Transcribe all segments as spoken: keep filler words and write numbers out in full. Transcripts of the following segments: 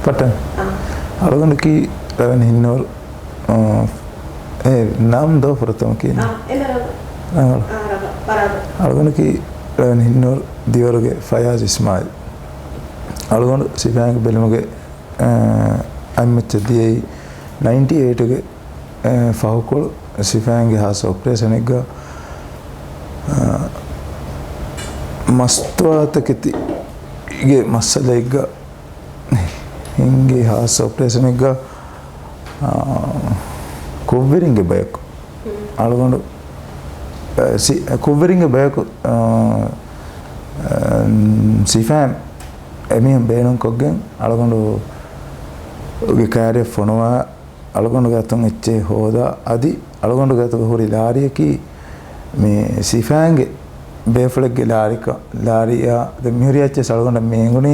ޕަޓަން. އަޅުގަނޑަކީ ރަވެން ހިންނަވަރު، އާ، އެ ނަމް ދޯ ފުރަތަމަ ކީން؟ އާ، އެންމެ ރަނގަޅު. ރަނގަޅު. އާ، ރަނގަޅު. ރަނގަޅު. އަޅުގަނޑަކީ ރަވެން ހިންނަވަރު ދިވަރުގެ ފަޔާޒް އިސްމާއިލް. އަޅުގަނޑު ސިފައިންގެ ބެލުމުގެ، އާ، އަތްމައްޗަށް ދިޔައީ ނައިންޓީ އެއިޓުގެ، އާ، ފަހުކޮޅު ސިފައިންގެ ހާއްސަ އޮޕަރޭޝަނެއްގަ، އާ، މަސްތުވާތަކެތިގެ މައްސަލައެއްގަ ހިންގި ހާއްސަ އޮޕަރޭޝަނެއްގަ، އާ، ކުށްވެރިންގެ ބަޔަކު އަޅުގަނޑު، އާ، ސި-، ކުށްވެރިންގެ ބަޔަކު، އާ، އާ، ސިފައިން އެމީހުން ބޭނުންކޮށްގެން އަޅުގަނޑުގެ ކައިރިއަށް ފޮނުވާ، އަޅުގަނޑުގެ އަތުން އެއްޗެއް ހޯދާ، އަދި އަޅުގަނޑުގެ އަތުގަ ހުރި ލާރިއަކީ މި ސިފައިންގެ ބޭފުޅެއްގެ ލާރިކަ-، ލާރިއާ. ދެން މިހުރި އެއްޗެއް އަޅުގަނޑަށް މި އެނގުނީ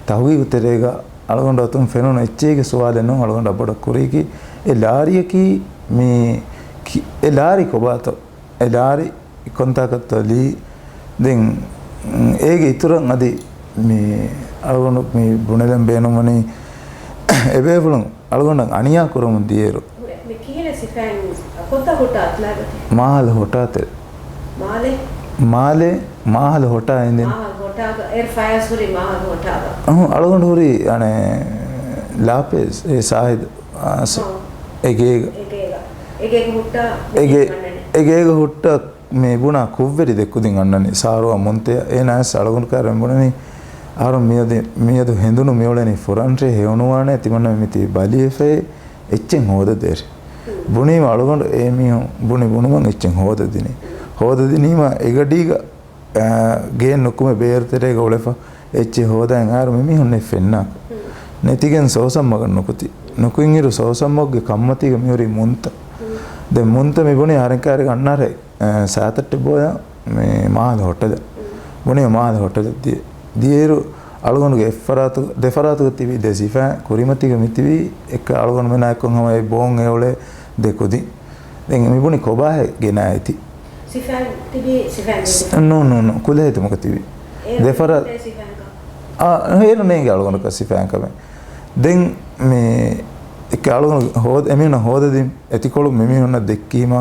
ތަހުގީގު ތެރޭގަ އަޅުގަނޑު އަތުން ފެނުނު އެއްޗެއްގެ ސުވާލެއް ނޫން. އަޅުގަނޑަށް ބޮޑަށް ކުރީކީ އެ ލާރިއަކީ މި ކި-، އެ ލާރި ކޮބާތޯ؟ އެ ލާރި ކޮންތާކަށްތޯ ލީ؟ ދެން އޭގެ އިތުރަށް އަދި މި އަޅުގަނޑު މި ބުނެލަން ބޭނުންވަނީ އެބޭފުޅުން އަޅުގަނޑަށް އަނިޔާ ކުރަމުން ދިޔައިރު. މި ކިހިނެއް ސިފައިން ކޮންތާ ހޮޓާ އަތުލާގަތީ؟ މާހަލު ހޮޓާތެރެ. މާލެ؟ މާލެ، މާހަލު ހޮޓާ އިނދެން. މާހަލު ހޮޓާގަ، އޭރު ފަޔާޒް ހުރީ މާހަލު ހޮޓާގަ. އަހު، އަޅުގަނޑު ހުރީ އަނެ ލާޕޭޒް، އެ ސާހިދު، އާ، ސ-، އާ. އެގޭގަ. އެގޭގަ. އެގޭގަ ހުއްޓާ އެގޭ-، ހުއްޓާ އެގޭގަ ހުއްޓާ މި ބުނާ ކުށްވެރި ދެ ކުދިން އަންނަނީ. ސާރުއާ މުންތެޔާ އޭނާ އަސް އަޅުގަނޑު ކައިރިން ބުނަނީ، އަހަރު މިއަދު، މިއަދު ހެނދުނު މިއުޅެނީ ފުރަންށޭ ހެޔޮނުވާނެ ތިމަންނަ މިތި ބަލިވެފައި އެއްޗެއް ހޯދަދޭރި. ބުނީމަ އަޅުގަނޑު އެ މީހުން ބުނި ބުނުމަށް އެއްޗެއް ހޯދަދިނީ. ހޯދަދިނީމަ އެގަޑީގަ، އާ، ގޭން ނުކުމެ ބޭރު ތެރޭގަ އުޅެފަ އެއްޗެއް ހޯދައިން އަހަރު މި މީހުން ނެތް ފެންނާކަށް. ނެތިގެން ސޯސަންމަގަށް ނުކުތި. ނުކުތްއިރު ސޯސަންމަގުގެ ކަންމަތީގަ މިހުރީ މުންތަ. ދެން މުންތަ މި ބުނީ އަހަރެން ކައިރިގަ އަންނާރޭ، އާ، ސާތައްޓެއް ބޯލަ މި މާލެ ހޮޓަލަށް. ބުނީ މާލެ ހޮޓަލަށް ދިޔަ. ދިޔައިރު އަޅުގަނޑުގެ އެއްފަރާތު، ދެފަރާތުގަ ތިބި ދެ ސިފައިން ކުރިމަތީގަ މިތިބީ އެއްކަ އަޅުގަނޑުމެނާ އެއްކޮށް ހަމަ އެ ބޯން އެ އުޅޭ ދެ ކުދިން. ދެން މި ބުނި ކޮބާހޭ ގެނައިތި؟ ސިފައިން ތިބީ ސިފައިން ސް-، ނޫން، ނޫން، ނޫން. ކުލަހެތުމަކަށް ތިބީ. އޭރު ދެފަރާ-، ނޭނގޭ ސިފައިންކަން. އާ، އޭރު ނޭނގޭ އަޅުގަނޑަކަށް ސިފައިންކަމެއް. ދެން މި އެއްކަ އަޅުގަނޑު ހޯދ-، އެމީހުންނަށް ހޯދަދިން އެތިކޮޅު މިމީހުންނަށް ދެއްކީމާ،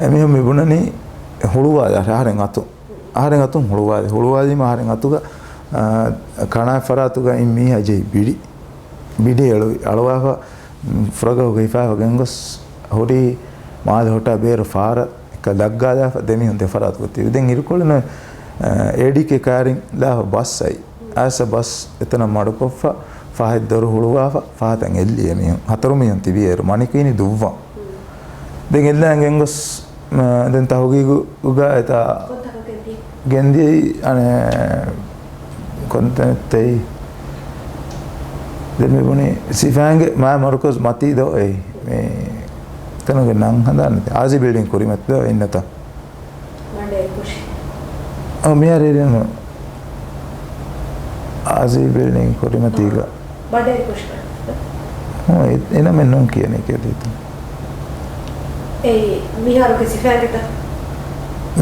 އެމީހުން މި ބުނަނީ ހުޅުވާލާށޭ އަހަރެން އަތުން. އަހަރެން އަތުން ހުޅުވާލި. ހުޅުވާލީމަ އަހަރެން އަތުގަ، އާ، ކަނާތް ފަރާތުގަ އިން މީހާ ޖެހި ބިޑި. ބިޑި އެޅުވި. އަޅުވާފަ، ފުރަގަހުގަ ހިފާފަ ގެންގޮސް ހުރީ މާލެ ހޮޓާ ބޭރު ފާރަށް އެއްކަ ލައްގާލާފަ ދެމީހުން ދެފަރާތުގަ ތިބި. ދެން އިރުކޮޅެއް ނުވޭ، އާ، އޭޑީކޭ ކައިރިން ލާފަ ބަސް އައި. އައިސް ބަސް އެތަނަށް މަޑުކޮށްފަ، ފަހަތް ދޮރު ހުޅުވާފަ، ފަހަތަށް އެއްލި އެމީހުން. ހަތަރު މީހުން ތިބި އޭރު. މަނިކު އިނީ ދުއްވަން. ދެން އެއްލައިން ގެންގޮސް، މަ، ދެން ތަހުގީގުގަ އެތާ ގެންދިޔައީ، އަނެ، ކޮންތަނެއްތައީ؟ ދެން މި ބުނީ ސިފައިންގެ މާ މަރުކަޒު މަތީ ދޯ އެއީ. މި ތަނުގެ ނަން ހަނދާން ނެތި. އާޒީ ބިލްޑިން ކުރިމަތި ދޯ އިންނަތަ؟ ބަނޑޭރި ކުށި. އަ، މިހާރު އެރިނު އާޒީ ބިލްޑިން ކުރިމަތީގަ. ބަނޑޭރި ކުށި. އަ، އެ-، އެނަމެއް ނޫން ކިޔަނީ ކެދީތަ؟ އެއީ މިހާރުގެ ސިފައިންގެތަ؟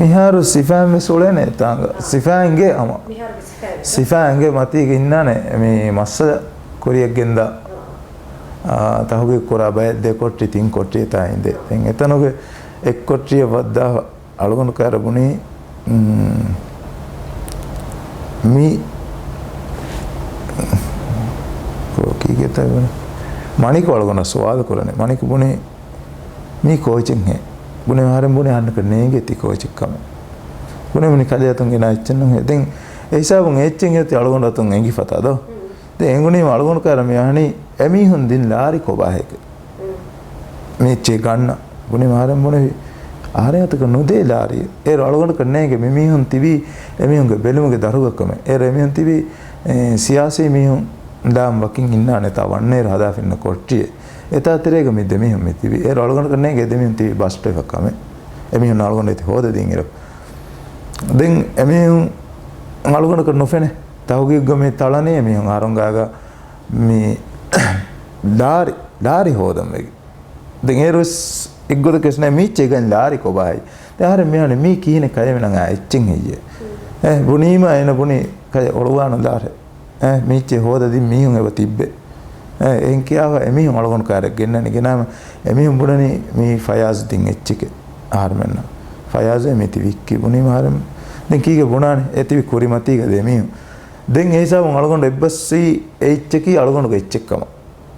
މިހާރު ސިފައިން ވެސް އުޅޭނެ ތާނގަ. ސިފައިންގެ ހަމަ. މިހާރުގެ ސިފައިންގެ. ސިފައިންގެ މަތީގަ އިންނާނެ މި މައްސަލަ ކުރިއަށް ގެންދާ. އާ، ތަހުގީގު ކުރާ ބައެއް ދެ ކޮޓްރި، ތިން ކޮޓްރި އެތާ އިނދޭ. ދެން އެތަނުގެ އެއް ކޮޓްރިއަށް ވައްދާފަ އަޅުގަނޑު ކައިރި ބުނީ، މް، މި، ކޯ ކީކޭތަ ބުނީ؟ މަނިކު އަޅުގަނޑަށް ސުވާލު ކުރަނީ. މަނިކު ބުނީ، މީ ކޯޗެއްހޭ؟ ބުނި އަހަރެން ބުނި އަހަންނަކަށް ނޭނގޭ ތި ކޯޗެއްކަމެއް. ބުނި ބުނި ކަލޭ އަތުން ގެނާ އެއްޗެއް ނޫންހޭ. ދެން އެ ހިސާބުން އެ އެއްޗެއް ހިޔަތި އަޅުގަނޑު އަތުން އެނގި ފަތާ ދޯ؟ ދެން އެނގުނީމަ އަޅުގަނޑު ކައިރަށް މި އަހަނީ އެމީހުން ދިން ލާރި ކޮބާހޭކަ؟ މި އެއްޗެއް ގަންނަ. ބުނި އަހަރެން ބުނެފި. އަހަރެން އަތުގަ ނުދޭ ލާރި. އޭރު އަޅުގަނޑަކަށް ނޭނގެ މި މީހުން ތިބީ އެމީހުންގެ ބެލުމުގެ ދަރުގަ ކަމެއް. އޭރު އެމީހުން ތިބީ، އެ، ސިޔާސީ މީހުން ލާން ވަކިން އިންނާނެތާ ވަންނައިރު ހަދާފަ އިންނަ ކޮޓްރިއެއް. އެތާ ތެރޭގަ މި ދެމީހުން މި ތިބީ. އޭރު އަޅުގަނޑަކަށް ނޭނގެ އެ ދެމީހުން ތިބީ ބަސްޓެފަ ކަމެއް. އެމީހުން އަޅުގަނޑު އެތި ހޯދަދިން އިރު. ދެން އެމީހުން އަޅުގަނޑަކަށް ނުފެނޭ. ތަހުގީގުގަ މި ތަޅަނީ އެމީހުން އަހަރުން ގާގަ މި ލާރި، ލާރި ހޯދަން ވެގެން. ދެން އޭރު ވެސް އެއްގޮތަކަށް ނޭނގެ މީ އެއްޗެއް ގަން ލާރި ކޮބާހޭ؟ ދެން އަހަރެން މި އަހަނީ މީ ކިހިނެއް ކަލޭ މި ނަގާ އެއްޗެއް ހެއްޔޭ؟ އެ، ބުނީމަ އޭނަ ބުނީ ކަލޭ އޮޅުވާނު ލާރި. އެ، މީއްޗެއް ހޯދަ ދިން މީހުން އެބަ ތިއްބެ. އެ، އެހެން ކިޔާފަ އެމީހުން އަޅުގަނޑު ކާރަށް ގެންނަނީ. ގެނާމަ އެމީހުން ބުނަނީ މީ ފަޔާޒު ދިން އެއްޗެކޭ އަހަރުމެންނަށް. ފަޔާޒު އެ މީތި ވިއްކި ބުނީ އަހަރެން. ދެން ކީކޭ ބުނާނެ؟ އެ ތިބި ކުރިމަތީގަ ދެ މީހުން. ދެން އެ ހިސާބުން އަޅުގަނޑު އެއްބަސްވީ އެ އެއްޗަކީ އަޅުގަނޑުގެ އެއްޗެއް ކަމަށް.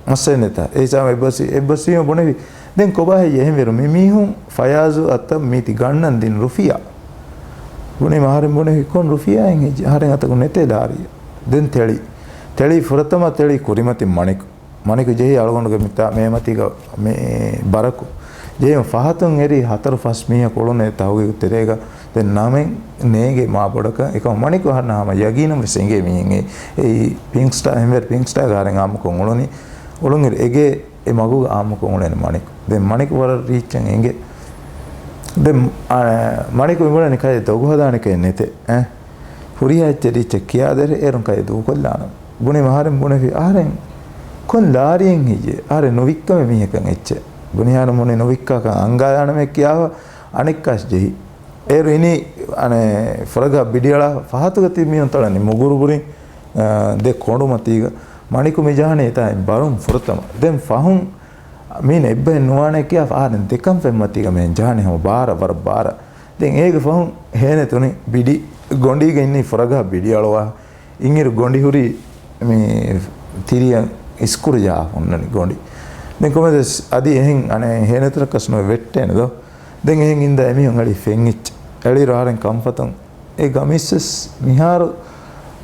މައްސަލަ ނެތާ. އެ ހިސާބުން އެއްބަސްވީ، އެއްބަސްވީމަ ބުނެވި. ދެން ކޮބާ ހެއްޔޭ އެހެންވީރު މި މީހުން ފަޔާޒު އަތަށް މީތި ގަންނަން ދިން ރުފިޔާ. ބުނީމަ އަހަރެން ބުނެވި ކޮން ރުފިޔާއެއް ހެއްޔޭ؟ އަހަރެން އަތަކު ނެތޭ ލާރިއެއް. ދެން ތެޅި. ތެޅި ފުރަތަމަ ތެޅި ކުރިމަތިން މަނިކު. މަނިކު ޖެހި އަޅުގަނޑުގެ މިތާ މޭމަތީގަ މި ބަރަކު. ޖެހި ފަހަތުން އެރި ހަތަރު ފަސް މީހަކު އުޅުނޭ ތަހުގީގު ތެރޭގަ. ދެން ނަމެއް ނޭނގެ މާ ބޮޑަކަށް. އެކަމަ މަނިކު އަހަންނަށް ހަމަ ޔަގީނުން ވެސް އެނގޭ މި އެނގޭ. އެއީ ޕިންކް ސްޓާ، އެހެންވެ ޕިންކް ސްޓާގަ އަހަރެން އާއްމުކޮށް އުޅުނީ. އުޅުންއިރު އެގޭ އެ މަގުގަ އާއްމުކޮށް އުޅެނީ މަނިކު. ދެން މަނިކު ވަރަށް ރީއްޗަށް އެނގޭ. ދެން، އާ، މަނިކު މި ބުނަނީ ކައި ދޮގު ހަދާނެ ކައެއް ނެތޭ. އެ؟ ހުރިހާ އެއްޗެއް ރީއްޗަށް ކިޔާދޭރޭ އޭރުން ކައި ދޫކޮށްލާނަން. ބުނީމަ އަހަރެން ބުނެފި އަހަރެން ކޮން ލާރިއެއް ހެއްޔޭ؟ އަހަރެން ނުވިއްކަމޭ މީހަކަށް އެއްޗެއް. ބުނިހާނު ބުނި ނުވިއްކާކަށް އަންގާލާނަމޭ ކިޔާފަ އަނެއްކާސް ޖެހި. އޭރު އިނީ އަނެއް ފުރަގަހަށް ބިޑިއަޅާ ފަހަތުގަ ތިބި މީހުން ތަޅަނީ މުގުރުބުރިން، އާ، ދެ ކޮނޑުމަތީގަ. މަނިކު މި ޖަހަނީ އެތާ ބަރުން ފުރަތަމަ. ދެން ފަހުން މީނަ އެއްބަހެއް ނުވާނެ ކިޔާފަ އަހަރެން ދެކަންފަތްމަތީގަ މިހެން ޖަހަނީ ހަމަ ބާރަށް ވަރަށް ބާރަށް. ދެން އޭގެ ފަހުން ހޭނެތުނި ބިޑި ގޮނޑީގަ އިންނީ ފުރަގަހަށް ބިޑިއަޅުވާ. އިންއިރު ގޮނޑި ހުރީ މި ތިރިއަށް އިސްކުރު ޖަހާ ހުންނަނީ ގޮނޑި. ދެން ކޮމެދެސް އަދި އެހެން އަނެއް ހޭނެތުނަކަސް ނުވެ ވެއްޓޭނެ ދޯ. ދެން އެހެން އިންދާ އެމީހުން އެޅި ފެންއިއްޗެއް. އެޅިއިރު އަހަރެން ކަންފަތުން އެ ގަމީސްވެސް މިހާރު،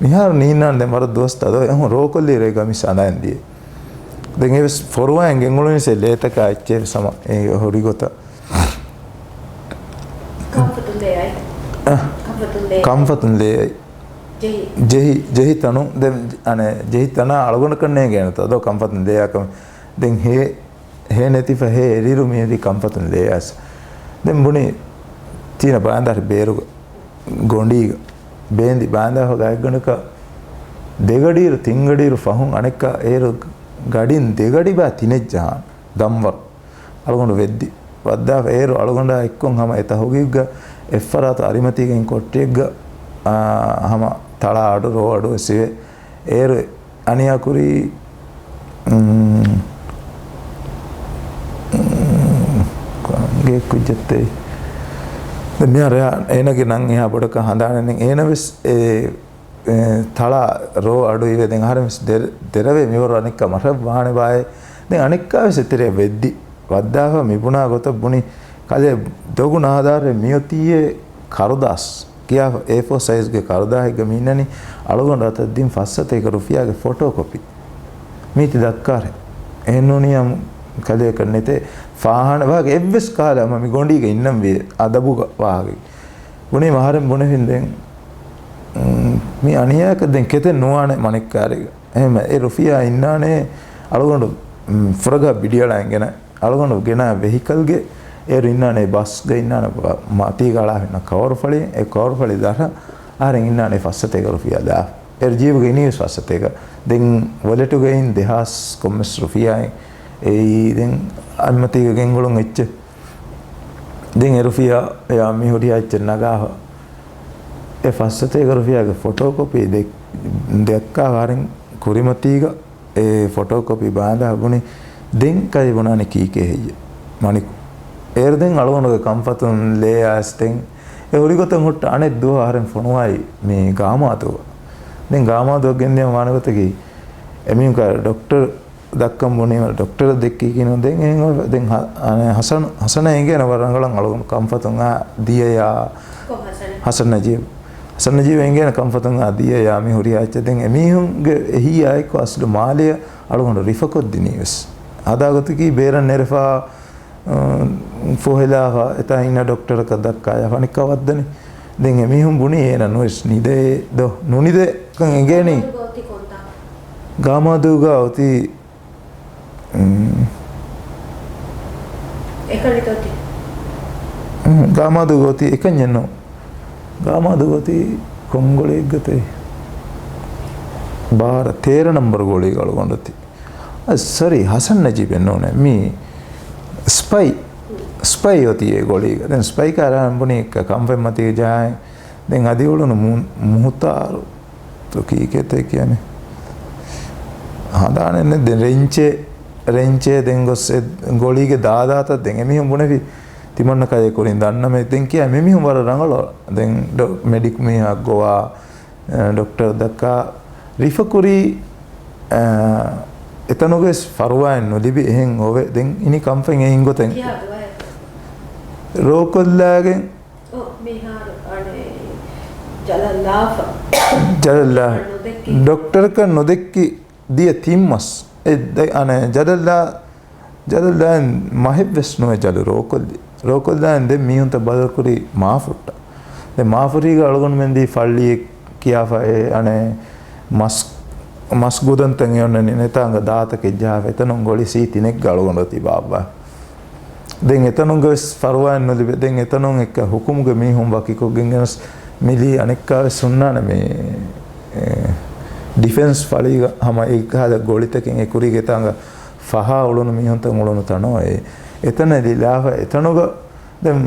މިހާރު ނީންނާނެ ދެން ވަރަށް ދުވަސްތައް ދޯ. އެހުން ރޯކޮށްލިއިރު އެ ގަމީސް އަނދައިން ދިޔަ. ދެން އެވެސް ފޮރުވާއިން ގެންގުޅުނީ ސެ ލޭތަކާ އެއްޗެއް ވެސް ހަމަ އެ ހުރި ގޮތަށް. ކަންފަތުން ލޭއައި. އަ. ކަންފަތުން ލޭ. ކަންފަތުން ލޭއައި. ޖެހި. ޖެހި، ޖެހި ތަނު. ދެން އަނެއް ޖެހި ތަނާ އަޅުގަނޑަކަށް ނޭނގޭނެތަ ދޯ ކަންފަތުން ލޭއާކަމެއް. ދެން ހޭ، ހޭ ނެތިފަ ހޭ އެރިރު މިއަދި ކަންފަތުން ލޭއާސް. ދެން ބުނި ތީނަ ބާނދާރި ބޭރުގަ ގޮނޑީގަ ބޭންދި ބާނދާފަ ގާތްގަނޑަކަށް ދެގަޑިއިރު ތިންގަޑިއިރު ފަހުން އަނެއްކާ އޭރު ގަޑިން ދެގަޑި ބާ ތިނެއް ޖަހާން ދަންވަރު. އަޅުގަނޑު ވެއްދި ވައްދާފަ އޭރު އަޅުގަނޑާ އެއްކޮށް ހަމަ އެ ތަހުގީގުގަ އެއްފަރާތު އަރިމަތީގައިން ކޮޓަރިއެއްގަ، އާ، ހަމަ ތަޅާ އަޑު ރޯ އަޑު ވެސް އިވޭ. އޭރު އަނިޔާކުރީ، އުން، އުން، ގޭ ކުއްޖެއްތޭ. ދެން މިހާރު އޭނަގެ ނަން އެހާ ބޮޑަކަށް ހަނދާނެއް ނެތް. އޭނަ ވެސް އެ އެ، ތަޅާ ރޯ އަޑު އިވޭ. ދެން އަހަރެން ވެސް ދެރ-، ދެރަވޭ މިވަރު އަނެއްކާ މަށަށް ވާނެ ބާއޭ. ދެން އަނެއްކާ ވެސް އެތެރެއަށް ވެއްދި. ވައްދާފަ މިބުނާ ގޮތަށް ބުނި، ކަލޭ ދޮގު ނާދާރޭ މިއޮތީއޭ ކަރުދާސް ކިޔާފަ އޭ ފޯ ސައިޒްގެ ކަރުދާހެއްގަ މި އިންނަނީ އަޅުގަނޑު އަތަށް ދިން ފައްސަތޭކަ ރުފިޔާގެ ފޮޓޯ ކޮޕީ. މީތި ދައްކާރޭ. އެހެންނޫނީ ކަލޭކަށް ނެތޭ. ފާހާނަ ވާހަކަ އެއްވެސް ކަހަލަ ހަމަ މި ގޮނޑީގަ އިންނަން ވީ އަދަބުގަ ވާހަކަ. ބުނީމަ އަހަރެން ބުނެފިން ދެން، މް، މި އަނިޔާއަކަށް ދެން ކެތެއް ނުވާނެ މަނިކު ކާރީގަ. އެހެން އެ ރުފިޔާ އިންނާނެ އަޅުގަނޑު، މް، ފުރަގަހަށް ބިޑިއަޅާން ގެނަ، އަޅުގަނޑު ގެނަ ވެހިކަލްގެ އޭރު އިންނާނެ ބަސްގަ އިންނާނެ މަތީގަ އަޅާފިންނަ ކަވަރު ފަޅި، އެ ކަވަރު ފަޅި ދަށަށް އަހަރެން އިންނާނެ ފައްސަތޭކަ ރުފިޔާ ދާ. އޭރު ޖީބުގަ އިނީވެސް ފައްސަތޭކަ. ދެން ވޮލެޓުގައި ދެހާސް ކޮންމެސް ރުފިޔާއެއް އެއީ ދެން އަތްމަތީގަ ގެންގުޅުން އެއްޗެއް. ދެން އެ ރުފިޔާ އެޔާ މި ހުރިހާ އެއްޗެއް ނަގާފަ. އެ ފައްސަތޭކަ ރުފިޔާގެ ފޮޓޯ ކޮޕީ ދެ-، ދެއްކާ އަހަރެން ކުރިމަތީގަ އެ ފޮޓޯ ކޮޕީ ބާނދާ ބުނި. ދެން ކައި ބުނާނެ ކީކޭ ހެއްޔެ؟ މަނިކު. އޭރު ދެން އަޅުގަނޑުގެ ކަންފަތުން ލޭ އައިސް ދެން އެ ހުރި ގޮތަށް ހުއްޓަ އަނެއް ދުވަހު އަހަރެން ފޮނުވާއި މި ގާމާދޫ. ދެން ގާމާދޫ ގެންދިޔަ ވާނެ ގޮތަކީ އެމީހުން ޑޮކްޓަރ ދައްކަން ބުނީމަ ޑޮކްޓަރަށް ދެއްކީކީނު ދެން އެހެން އޮވެ-، ދެން ހަ-، އަނެ ހަސަން، ހަސަނަށް އެނގޭނެ ވަރަށް ރަނގަޅަށް އަޅުގަނޑު ކަންފަތުން އާ ދިޔަޔާ. ކޮން ހަސަން؟ ހަސަން ނަޖީބް. ހަސަން ނަޖީބް އެނގޭނެ ކަންފަތުން އާ ދިޔަޔާ މި ހުރިހާ އެއްޗެއް. ދެން އެމީހުންގެ އެހީއާއެކު އަސްލު މާލެއަށް އަޅުގަނޑު ރިފަކޮށްދިނީ ވެސް. ހަދާ ގޮތަކީ ބޭރަށް ނެރެފަ، އަ، ފޮހެލާފަ، އެތާ އިންނަ ޑޮކްޓަރަކަށް ދައްކާޔާ ފަނިކަ ވައްދަނީ. ދެން އެމީހުން ބުނީ އޭނަ ނުވެސް ނިދޭ ދޯ، ނުނިދޭކަން އެނގޭނީ. ގާމާދޫގަ އޮތީ އުން. އެކަނިތޯތި؟ އުން، ގާމާދޫގަ އޮތީ އެކަންޏެއްނު. ގާމާދޫގަ އޮތީ ކޮންގޮޅީގަތޭ؟ ބާރަ، ތޭރަ ނަންބަރު ގޮޅީގަ އަޅުގަނޑު އޮތީ. އަ، ސޮރީ، ހަސަން ނަޖީބެއް ނޫނޭ. މީ ސްޕައި، ސްޕައި އޮތީ އެ ގޮޅީގަ. ދެން ސްޕައި ކާރާން ބުނީ ކަ-، ކަންފަތްމަތީގަ ޖަހާއި. ދެން އަދި އުޅުނު މު-، މުހުތާރު. ތޯ ކީކޭތޭ ކިޔަނީ؟ ހަނދާނެއް ނެތް. ދެން ރެންޗެއް، ރެންޗެއް ދެން ގޮސް އެ ގޮޅީގެ ދާދާތައް ދެން އެމީހުން ބުނެފި ތިމަންނަ ކަލޭ ކުރިން ދަންނަމޭ. ދެން ކިޔާ މި މީހުން ވަރަށް ރަނގަޅު. ދެން ޑޮ-، މެޑިކް މީހާ ގޮވާ، އަ، ޑޮކްޓަރ ދައްކާ ރިފަ ކުރީ، އަ، އެތަނުގެ ވެސް ފަރުވާއެއް ނުލިބި އެހެން އޮވެ. ދެން އިނި ކަންފަތް އެއިން ގޮތެއް. ކިޔާ ދުވަހެއް. ރޯކޮށްލާގެން އޮ، މިހާރު އަނެއް ޖަލަށް ލާފަ. ޖަލަށް ލާ-، ނުދެއްކި. ޑޮކްޓަރަކަށް ނުދެއްކި ދިޔަ ތިން މަސް. އެ ދެ-، އަނެއް ޖަލަށް ލާ-، ޖަލަށް ލާން މަހެއް ވެސް ނުވެ ޖަލު ރޯކޮށްލި. ރޯކޮށްލާން ދެން މީހުންތައް ބަދަލުކުރީ މާފުއްޓަށް. ދެން މާފުށީގަ އަޅުގަނޑުމެން ދީ ފައްޅިއެއް ކިޔާފަ އެ އަނެއް މަސް، މަސް ގުދަންތައް އެ އޮންނަނީ ނެތާނގަ ދާތަކެއް ޖަހާފަ އެތަނުން ގޮޅި ސީ ތިނެއްގަ އަޅުގަނޑު އޮތީ ބާއްވާ. ދެން އެތަނުންގެ ވެސް ފަރުވާއެއް ނުލިބޭ. ދެން އެތަނުން އެއްކަ ހުކުމުގެ މީހުން ވަކިކޮށްގެން ގެނަސް މިލީ އަނެއްކާ ވެސް ހުންނާނެ މި، އެ، ޑިފެންސް ފަޅީގަ ހަމަ އެ ކަހަލަ ގޮޅިތަކެއް އެ ކުރީގެ އެތާނގަ ފަހާ އުޅުނު މީހުންތައް އުޅުނު ތަނޯ އެ. އެތަނަށް ލިލާފަ އެތަނުގަ ދެން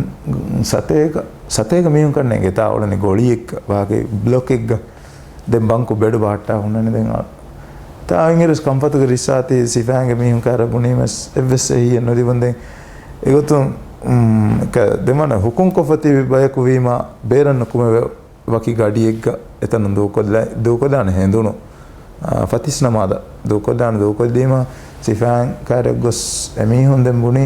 ސަތޭކަ، ސަތޭކަ މީހުން ކަންނޭނގެ އެތާ އުޅެނީ ގޮޅިއެއްގަ ވާގެ ބްލޮކެއްގަ. ދެން ބަންކު ބެޑު ބަހައްޓާ ހުންނަނީ ދެން އަ-، ތާ އިނގިރިސް ކަންފަތުގެ ރިއްސާތީ ސިފައިންގެ މީހުން ކައިރަށް ބުނީމަސް އެއްވެސް އެހީއެއް ނުލިބުން ދެން އެގޮތުން، އުން، ކަ-، ދެމަނަ ހުކުންކޮށްފަ ތިބި ބަޔަކު ވީމާ ބޭރަށް ނުކުމެވޭ ވަކި ގަޑިއެއްގަ އެތަނުން ދޫކޮށްލާ-، ދޫކޮށްލާނެ ހެނދުނު، އާ، ފަތިސް ނަމާދަށް ދޫކޮށްލާނެ ދޫކޮށްލީމާ ސިފައިން ކައިރަށް ގޮސް އެމީހުން ދެން ބުނީ،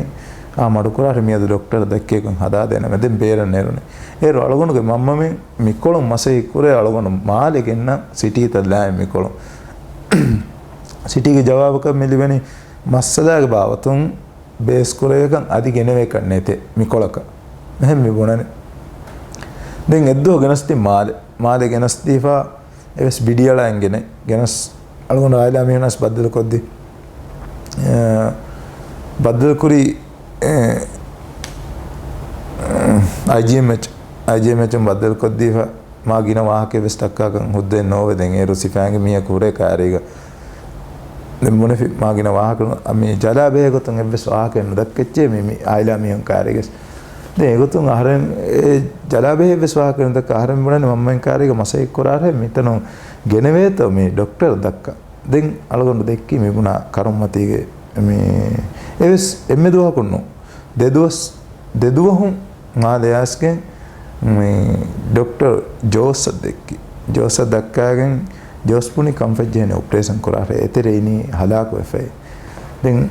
އާ، މަޑުކުރާށޭ މިއަދު ޑޮކްޓަރަށް ދެއްކޭކޮށް ހަދާދޭނަމޭ. ދެން ބޭރަށް ނެރުނީ. އޭރު އަޅުގަނޑުގެ މަންމަމެން މިކޮޅުން މަސައްކަތް ކުރޭ އަޅުގަނޑު މާލެ ގެންނަން ސިޓީތައް ލާއިން މިކޮޅުން. ސިޓީގެ ޖަވާބަކަށް މި ލިބެނީ މައްސަލާގެ ބާވަތުން ބޭސް ކުރެވޭކަން އަދި ގެނެވޭކަށް ނެތޭ މިކޮޅަކަށް. އެހެން މި ބުނަނީ. ދެން އެއްދުވަހު ގެނަސްދިން މާލެ، މާލެ ގެނަސްދީފާ އެވެސް ބިޑިއަޅާ އިނގެނެ ގެނަސް އަޅުގަނޑު އާއިލާ މީހުންނަސް ބައްދަލުކޮށްދި. އެ، ބައްދަލުކުރީ، އެ، އައިޖީއެމްއެޗް، އައިޖީއެމްއެޗުން ބައްދަލުކޮށްދީފަ މާ ގިނަ ވާހަކައެއް ވެސް ދައްކާކަށް ހުއްދައެއް ނޯވެ. ދެން އޭރު ސިފައިންގެ މީހަކު ހުރޭ ކައިރީގަ. ދެން ބުނެފި މާ ގިނަ ވާހަކަ ނު-، މި ޖަލާ ބެހޭ ގޮތުން އެއްވެސް ވާހަކައެއް ނުދައްކައްޗޭ މި، މި އާއިލާ މީހުން ކައިރީގަސް. ދެން އެގޮތުން އަހަރެން އެ ޖަލާ ބެހޭ އެއްވެސް ވާހަކައެއް ނުދައްކާ އަހަރެން ބުނަނީ މަންމައިން ކައިރީގަ މަސައްކަތް ކުރާށޭ މިތަނުން ގެނެވޭތޯ މި ޑޮކްޓަރަށް ދައްކަން. ދެން އަޅުގަނޑު ދެއްކީ މި ބުނާ ކަރުންމަތީގެ މި އެވެސް އެންމެ ދުވަހަކުން ނޫން. ދެ ދުވަސް، ދެ ދުވަހުން މާލެ އައިސްގެން މި ޑޮކްޓަރ ޖޯސްއަށް ދެއްކި. ޖޯސްއަށް ދައްކާގެން ޖޯސް ބުނި ކަންފަތް ޖެހޭނެ އޮޕަރޭޝަން ކުރާށޭ. އެތެރެ އިނީ ހަލާކުވެފައި. ދެން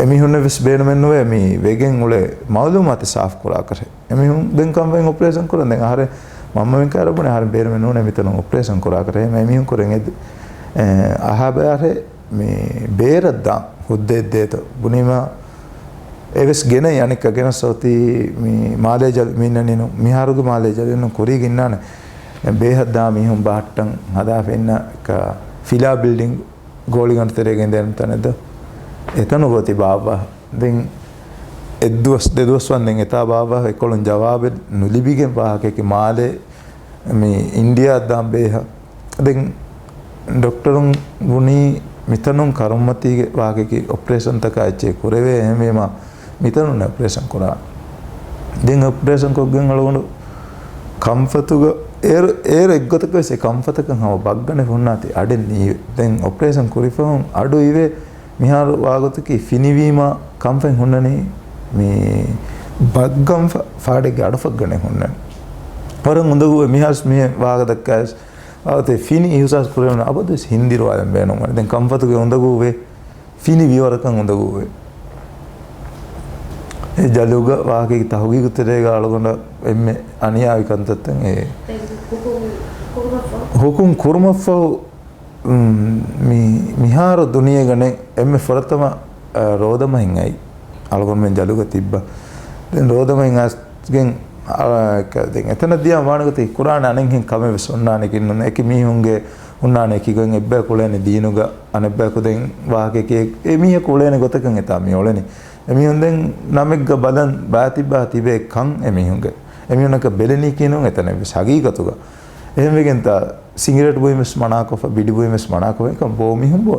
އެމީހުންނަށް ވެސް ބޭނުމެއް ނުވޭ މި ވެގެން އުޅޭ މައުލޫމާތެއް ސާފު ކުރާކަށެއް. އެމީހުން ދެން ކަންފަތް އޮޕަރޭޝަން ކުރަން. ދެން އަހަރެން މަންމަމެން ކައިރަށް ބުނެ އަހަރެން ބޭނުމެއް ނޫނޭ މިތަނުން އޮޕަރޭޝަން ކުރާކަށެއް. އެމީހުން ކުރެން އެ-، އެ، އަހާބަޔާށޭ މި ބޭރަށް ދާން ހުއްދައެއް ދޭތޯ ބުނީމާ އެވެސް ގެނައި އަނެއްކާ ގެނަސް އޮތީ މި މާލޭ ޖަލު މިންނަނީނު މިހާރުގެ މާލޭ ޖަލުން ކުރީގަ އިންނާނެ ބޭހަށް ދާ މީހުން ބަހައްޓަން ހަދާފަ އިންނަ ފިލާ ބިލްޑިން ގޯޅިގަނޑު ތެރޭގަ އިނދެން ތަނެއް ދޯ. އެތަނުގަ އޮތީ ބާއްވާ. ދެން އެއްދުވަސް ދެދުވަސް ވަންދެން އެތާ ބާއްވާ އެކޮޅުން ޖަވާބެއް ނުލިބިގެން ވާހަކައަކީ މާލޭ މި އިންޑިޔާއަށް ދާން ބޭހަށް. ދެން ޑޮކްޓަރުން ބުނީ މިތަނުން ކަރުންމަތީގެ ވާހަކައަކީ އޮޕަރޭޝަންތަކާ އެއްޗެއް ކުރެވޭ އެހެންވީމާ މިތަނުން އޮޕަރޭޝަން ކުރާނެ. ދެން އޮޕަރޭޝަން ކޮށްގެން އަޅުގަނޑު ކަންފަތުގަ އޭރު، އޭރު އެއްގޮތަކަށް ވެސް އެ ކަންފަތަކަށް ހަމަ ބައްގަނެ ހުންނާތީ އަޑެއް ނީވެ. ދެން އޮޕަރޭޝަން ކުރިފަހުން އަޑު އިވޭ. މިހާރު ވާގޮތަކީ ފިނިވީމާ ކަންފަތް ހުންނަނީ މި ބައްގަންފަ ފާޑެއްގެ އަޑު ފައްގަނެ ހުންނަނީ. ވަރަށް އުނދަގޫވެ މިހާރު މިހެން ވާހަކަ ދައްކާ ވެސް އަވަތެ ފިނި އިހުސާސް ކުރެވުނު އަބަދުވެސް ހިންދިރުވާލަން ބޭނުންވަނީ. ދެން ކަންފަތުގެ އުނދަގޫވެ ފިނި ވިޔަވަރަކަށް އުނދަގޫވެ. އެ ޖަލުގަ ވާހަކައިގެ ތަހުގީގު ތެރޭގަ އަޅުގަނޑަށް އެންމެ އަނިޔާވި ކަންތައްތައް އެ. ދެން ހުކުމް ކުރުމަށްފަހު؟ ހުކުމް ކުރުމަށްފަހު، މް، މި، މިހާރު ދުނިޔޭގަ ނެތް އެންމެ ފުރަތަމަ، އަ، ރޯދަމަހެއް އައި. އަޅުގަނޑުމެން ޖަލުގަ ތިއްބަ. ދެން ރޯދަމަހެއް އައިސްގެން، އަ، ކަ-، ދެން އެތަނަށް ދިޔާ ވާނެ ގޮތަކީ ކުރާނެ އަނެއްހެން ކަމެއް ވެސް އޮންނާނެކީ ނޫން. އެކި މީހުންގެ އޮންނާނެ އެކި ގޮތް އެއްބަޔަކު އުޅޭނެ ދީނުގަ އަނެއްބަޔަކު ދެން ވާހަކައެކޭ އެ މީހަކު އުޅޭނެ ގޮތަކަށް އެތާ މި އުޅެނީ. އެމީހުން ދެން ނަމެއްގަ ބަލަން ބާތިބާ ތިބޭ ކަން އެމީހުންގެ. އެމީހުންނަކަށް ބެލެނީކީ ނޫން އެތަނެއް ވެސް ހަގީގަތުގަ. އެހެންވެގެންތާ ސިނގިރޭޓް ބުއިން ވެސް މަނާކޮށްފަ، ބިޑި ބުއިން ވެސް މަނާކޮށްފަ، އެކަން ބޯ މީހުން ބޯ.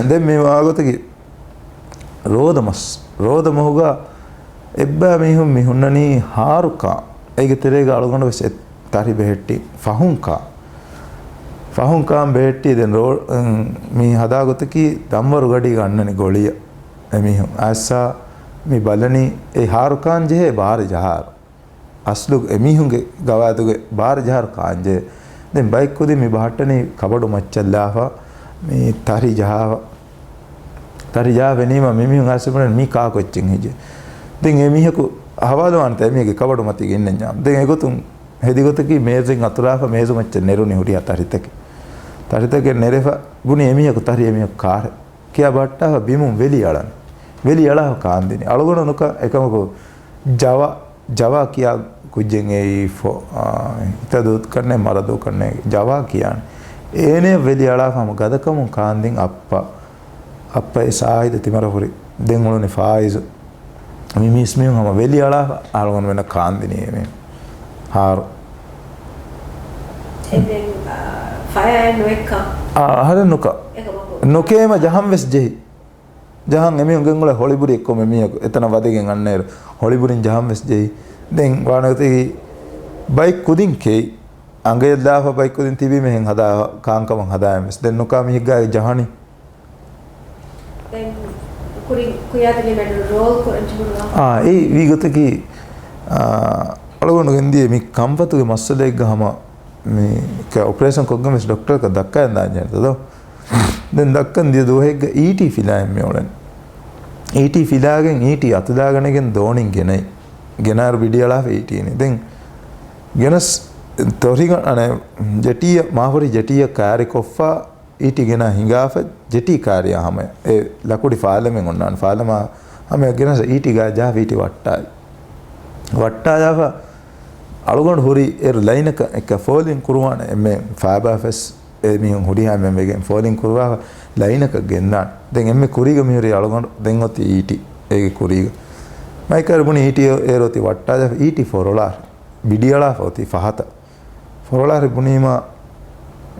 ދެން މި ވާގޮތަކީ ރޯދަމަސް، ރޯދަމަހުގަ އެއްބައި މީހުން މި ހުންނަނީ ހާރުކާ. އޭގެ ތެރޭގަ އަޅުގަނޑު ވެސް އެ ތަރި ބެހެއްޓި ފަހުން ކާ. ފަހުން ކާން ބެހެއްޓީ ދެން ރޯ-، އުން، މި ހަދާ ގޮތަކީ ދަންވަރު ގަޑީގަ އަންނަނީ ގޮޅިއަށް. އެމީހުން އައިސްސާ މި ބަލަނީ އެ ހާރު ކާން ޖެހޭ ބާރަ ޖަހާރު. އަސްލު އެމީހުންގެ ގަވާއިދުގެ ބާރަ ޖަހާރު ކާން ޖެހޭ. ދެން ބައެއް ކުދިން މި ބަހައްޓަނީ ކަބަޑު މައްޗަށްލާފަ މި ތަރި ޖަހާފަ. ތަރި ޖަހާ ފެނީމަ މި މީހުން އައިސް ބުނަނީ މީ ކާކު އެއްޗެއް ހެއްޔޭ. ދެން އެ މީހަކު ހަވާލުވާނެތަ އެމީހެއްގެ ކަބަޑު މަތީގަ އިންނަންޏާ. ދެން އެގޮތުން ހެދި ގޮތަކީ މޭޒެއް އަތުރާފަ މޭޒު މައްޗަށް ނެރުނީ ހުރިހާ ތަރިތަކެއް. ތަރިތަކެއް ނެރެފަ ބުނީ އެމީހަކު ތަރި އެމީހަކު ކާރެއް ކިޔާ ބަހައްޓާފަ ބިމުން ވެލި އަޅަން. ވެލި އަޅާފަ ކާންދިނީ. އަޅުގަނޑު ނުކަ އެކަމަކު ޖަވާ، ޖަވާ ކިޔާ ކުއްޖެއް އެއީ ފޮ-، އާ، ހިތަދޫ ކަންނޭ މަރަދޫ ކަންނޭ ޖަވާ ކިޔާނެ. އޭނެ ވެލި އަޅާފަ ހަމަ ގަދަކަމުން ކާންދިން އައްޕަ. އައްޕަ އެ ސާހިދު ތިމަރަ ހުރި. ދެން އުޅުނީ ފާއިޒު. މި މީސްމީހުން ހަމަ ވެލި އަޅާފަ އަޅުގަނޑުމެންނަށް ކާންދިނީ އެމީހުން. ހާރު. އެ ދެން، އާ، ފަޔާއެއް ނުއެއްކާ؟ އާ، އަހަރެން ނުކާ. އެކަމަކު. ނުކޭމަ ޖަހަން ވެސް ޖެހި. ޖަހަން އެމީހުން ގެންގުޅޭ ހޮޅިބުރި އެއްކޮށް އެމީހަކު އެތަނަށް ވަދެގެން އަންނައިރު ހޮޅިބުރިން ޖަހަން ވެސް ޖެހި. ދެން ވާނެ ގޮތަކީ ބައެއް ކުދިން ކެއި. އަނގަޔަށްލާފަ ބައެއް ކުދިން ތިބީމަ އެހެން ހަދާ ކާންކަމަށް ހަދާއިން ވެސް. ދެން ނުކާ މީހެއްގާ ޖަހަނީ. ދެން ކުރިން ކުރިޔާތެރިން ރޯލް ކުރަން ޖެހުނުވާ. އާ، އެއީ ވީ ގޮތަކީ، އާ، އަޅުގަނޑު ގެންދިޔަ މި ކަންފަތުގެ މައްސަލައެއްގަ ހަމަ މި ކަ-، އޮޕަރޭޝަން ކޮށްގެން ވެސް ޑޮކްޓަރަކަށް ދައްކައި ދާން ޖެހޭތަ ދޯ؟ ދެން ދައްކަން ދިޔަ ދުވަހެއްގަ އީޓީ ފިލާއެއް މި އުޅެން. އީޓީ ފިލާގެން އީޓީ އަތުލާގަނެގެން ދޯނިން ގެނައި. ގެނާއިރު ބިޑި އަޅާފަ އީޓީނި. ދެން ގެނަސް ތޮރިގަ-، އަނެ، ޖެޓީއަށް، މާފުރި ޖެޓީއަށް ކާރި ކޮށްފަ އީޓީ ގެނާ ހިނގާފަ ޖެޓީ ކާރިއާ ހަމަޔަށް. އެ ލަކުޑި ފާލަމެއް އޮންނާނެ. ފާލަމާ ހަމަޔަށް ގެނަސް އީޓީ ގާ ޖާ އީޓީ ވައްޓާލި. ވައްޓާލާފަ އަޅުގަނޑު ހުރި އޭރު ލައިނަކަށް އެކަ ފޯލިން ކުރުވާނެ އެންމެ ފާބާފަސް އެ މީހުން ހުރިހާ އެންމެން ވެގެން ފޯލިން ކުރުވާފަ ލައިނަކަށް ގެންދާނެ. ދެން އެންމެ ކުރީގަ މިހުރީ އަޅުގަނޑު ދެން އޮތީ އީޓީ އޭގެ ކުރީގަ. މައިކާރު ބުނި އީޓީ އޭރު އޮތީ ވައްޓާލާފަ އީޓީ ފޮރޮޅާ ބިޑިއަޅާފަ އޮތީ ފަހަތަށް. ފޮރޮޅާރި ބުނީމާ،